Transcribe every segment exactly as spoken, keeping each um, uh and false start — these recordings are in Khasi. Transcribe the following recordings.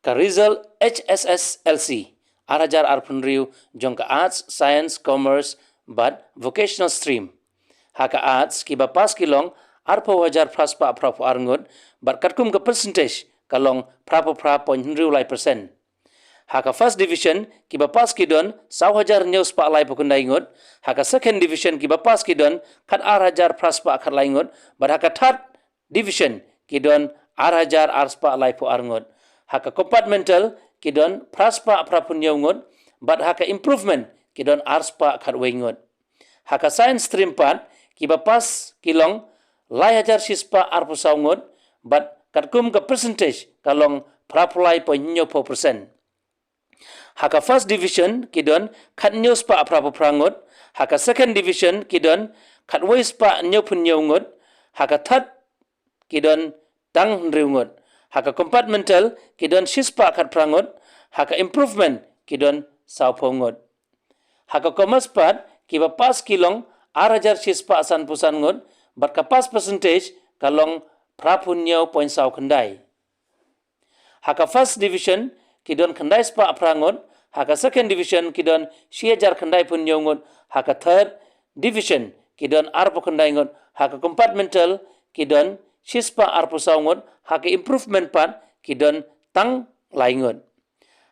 Ka result H S S L C ar hajar arphew hynriew jong ka Arts, Science, Commerce bad Vocational Stream. Ha ka Arts, kiba pass ki long arphew hajar phra spah phraphew ar ngut, bad katkum ka percentage ka long phraphew phra point hynriew lai percent. Ha ka First Division, kiba pass ki don saw hajar hynñiew spah laiphew khyndai ngut. Ha ka Second Division, kiba pass ki don khat ar hajar phra spah khat lai ngut, bad ha ka Third Division ki don ar hajar ar spah laiphew ar ngut. Ha ka Compartmental ki don phra spah phraphew hynñiew ngut, bad ha ka Improvement ki don ar spah khat wei ngut. Ha ka Science Stream pat, kiba pass ki long lai hajar shi spah arphew saw ngut, bad katkum ka percentage ka long phraphew lai point hynñiewphew percent. Ha ka First Division ki don khat hynñiew spah phraphew phra ngut. Ha ka Second Division ki don khat wei spah hynñiewphew hynñiew ngut. Ha ka Third ki don tang hynriew ngut. Ha ka Compartmental ki don shi spah khat phra ngut. Ha ka Improvement ki don sawphew ngut. Ha ka Commerce pat, kiba pass ki long ar hajar shi spah sanphew san ngut, bad ka pass percentage ka long phraphew hynñiew point saw khyndai. Ha ka First Division ki don khyndai spah phra ngut. Ha ka Second Division ki don shi hajar khyndaiphew hynñiew ngut. Ha ka Third Division ki don arphew khyndai ngut. Ha ka Compartmental ki don shi spah arphew saw ngut. Ha ka Improvement pat ki don tang lai ngut.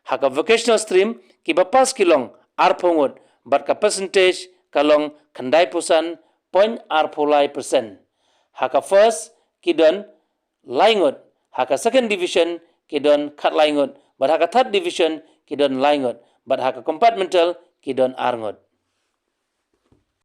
Ha ka Vocational Stream, kiba pass ki long arphew ngut, bad ka percentage ka long khyndaiphew san point arphew lai percent. Ha ka First ki don lai ngut. Ha ka Second Division ki don khat lai ngut, bad ha ka Third Division ki don lai ngut, bad ha ka Compartmental ki don ar ngut.